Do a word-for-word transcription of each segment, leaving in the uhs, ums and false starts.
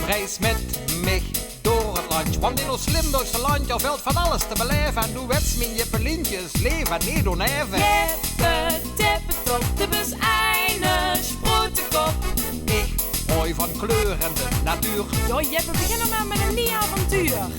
Reis mit mich door 't landj, want in ós Limburgse landj, dao vèlt van alles te belaeve. En doe wèts, mien Jippelientje, is laeve neet onaeve. Jippe, tippe, top, de bus eine sproetekop. Ich haoj van kleur en de natuur. Jao, Jippe, begin dan mer mit ein nie avontuur.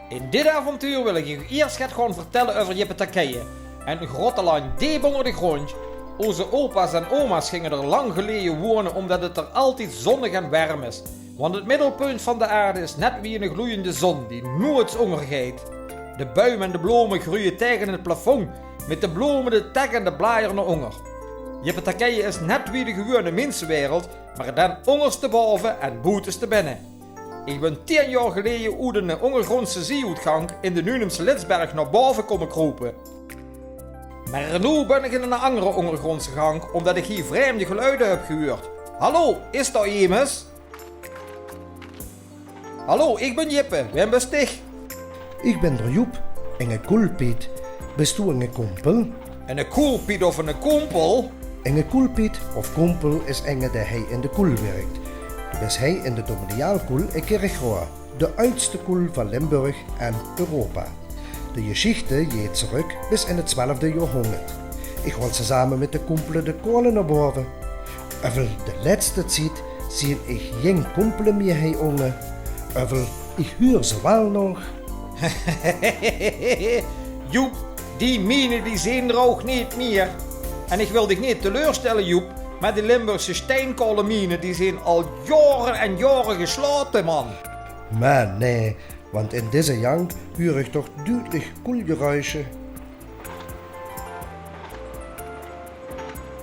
In dit avontuur wil ich uch iers get gaon vertèlle euver Jippe Turkije, ein grottelandj deep ónger de gróndj. Ózze opa's en oma's ginge d'r lang geleje woeëne, ómdet 't d'r altied zónnig en werm is. Want 't middelpunt van de aarde is net wie ein gloeiende zón die noeëts óngergeit. De buim en de blome greuje taenge 't plafóng, mit de blome, de tek en de blajer nao ónger. Jippe Turkije is net wie de gewuuëne minsewereld, mer dan óngerstebaove en boetestebinne. Ich bön tieën jaor geleje oet eine óngergróndse zieoetgank in de Nunemse Litsberg nao baove kómme kroepe. Mer noe bön ich in ein angere óngergróndse gank, ómdet ich hie vreemde geluide höb gehuurd. Hallo, is dao emes? Hallo, ich bön Jippe. Wae bös dich? Ich bön d'r Joep, inge koelpiet. Bös doe inge kómpel? Inge koelpiet of inge kómpel? Inge koelpiet of kómpel is inge dae hei in de koel wirk. Bös hei in de Dominiaalkoel in Kirchroa, de audste koel van Limburg en Europa. De jesjichte jeet trök bös in 't twelfde jaorhóngerd. Ich haol same mit de kómpele de kaole nao baove. Euvel de lètste tied zeen ich jing kómpele mieë hei ónge. Euvel ich huur ze waal nog. Joep, die miene die zeen d'r ouch neet mieë. En ich wil dich neet teleurstelle, Joep, mer die Limburgse steinkaolemiene die zeen al jaore en jaore geslaote, man. Mer nae, want in deze jank huur ich toch duudlich koelgeruisje.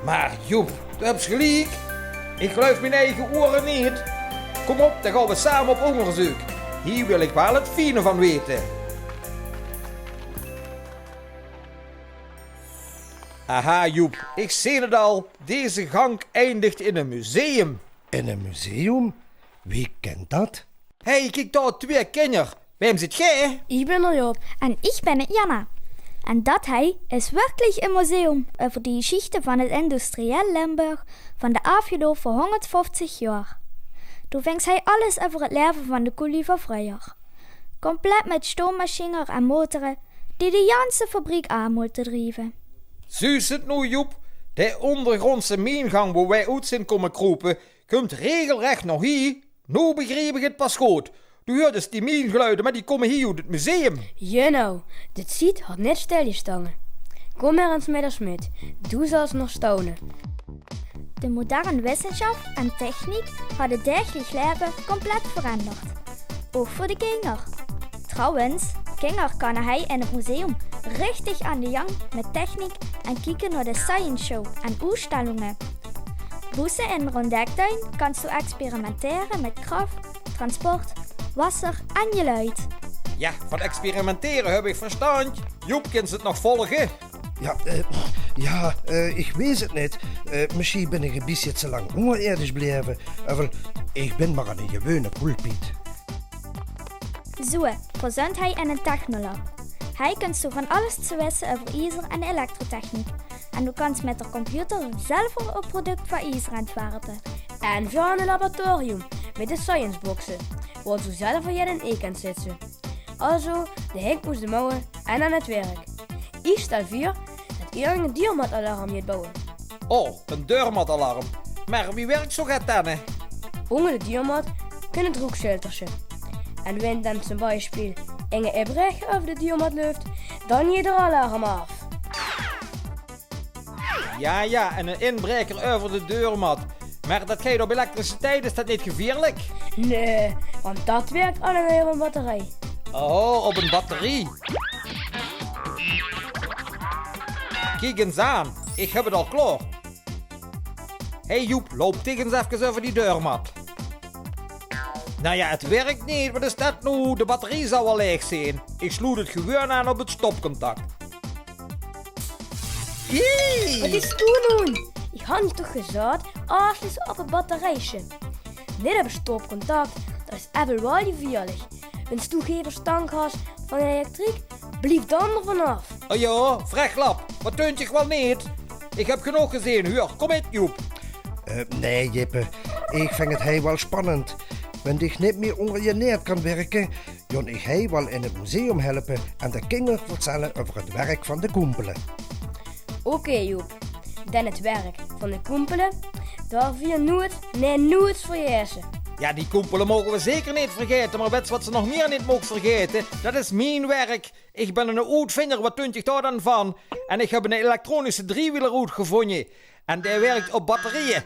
Mer Joep, doe höbs geliek. Ich geluif mien eige oere neet. Kóm op, dan gaon v'r same op óngerzeuk. Hie wil ich waal 't fiene van weite. Aha, Joep, ich zeen 't al. Deze gank eindigt in ein museum. In ein museum? Wae kint dat? Hei, kiek dao, twieë kinjer. Wae zeet geer? Ich bön d'r Joop. En ich bön 't Janna. En dat hei is wirkelich ein museum euver de jesjichte van 't industrieel Limburg van de aafgeloupe hóngerdvoftig jaor. Doe vings hei alles euver 't laeve van de koelie van vreuger. Compleet mit stoommasjiener en motore die de janse fabriek aan mótte drieve. Zuus se 't noe, Joep? De óngergróndse miengank, wo veer oet zeen kómme kroepe, kump regelrech nao hie. Noe begriep ich 't pas good. Doe huurdes die miengeluide, mer die kómme hie oet 't museum. Genau, de tied haet neet stiljestange. Kóm mer ins mit ós mit, doe zals nog staune. De moderne wissensjaof en techniek hadde 't daaglich laeve compleet veranderd. Ouch veur de kinjer. Trouwens, kinjer kanne hei in 't museum richtig aan de jang mit techniek en kieke nao de science show en oetstellinge. Boete in d'r óntdektuin kans doe experimentere mit krach, transport, wasser en jeluid. Jao, van experimentere höb ich verstandj. Joep, kins se 't nog volge? Jao, eh, jao, eh, ich weit 't neet. Eh, mesjien bön ich ein bietje te lang óngereerdig gebleve. Euvel, ich bön mer eine gewone koelpiet. Zoe, veer zeen hei in ein technolab. Hei kins doe van alles te wisse euver iezer en elektrotechniek. En doe kans mit d'r computer zelver ein product van iezer ontwerpe. En veer höbbe ein laboratorium mit de scienceboxe, wo doe zelver jet in kans zètte. Alzo, de henj oet de mouwe en aan 't wirk. Ich stel veur det ich ein deurmatalarm gaon bouwe. Oh, ein deurmatalarm. Mer wie wirk zoe get dan? Ónger de deurmat kump ein droeksjiltersje. En wen dan toom biespel eine inbraeker euver de deurmat löp, dan geit d'r alarm aaf. Jao, jao, en ein inbraeker euver de deurmat. Mer det geit op elektriciteit, is det neet gevieërlik? Nae, want det wirk allein op ein batterie. Oh, op ein batterie. Kiek ins aan, ich höb 't al klaor. Hé Joep, loup dich ins efkes euver die deurmat. Noe jao, 't wirk neet. Waat is det noe? De batterie zal waal laeg zeen. Ich sloet 't gewoon aan op 't stopcontact. Jee! Waat is doe noe? Ich han dich toch gezag, aafsloete op 't batteriesje. Neet op 't stopcontact, det is effe waal gevieërlik. Wens doe gein verstandj has van elektriek, blief dan d'r vanaaf. Oh jao, vreglap, waat dunt dich waal neet? Ich höb genóg gezeen, huur, kóm mit, Joep. Eh, nee, Jippe, ich vinj 't hei waal spannend. Wen ich nit mieë ónger je neet kan wirke, jon ich hei waal in 't museum helpe en de kinger vertelle euver 't werk van de Koempele. Oké Joep, dan 't werk van de Koempele, dat vier noeit, nee noeit vergete. Ja, die Koempele moge we zeker neet vergete, maar wets wat ze nog mieë neet moog vergete? Dat is mien werk. Ich bin 'ne oetvinjer, wat dink ich dao dan van? En ich heb 'ne elektronische driewieler oetgevonje. En dae werkt op batterieje.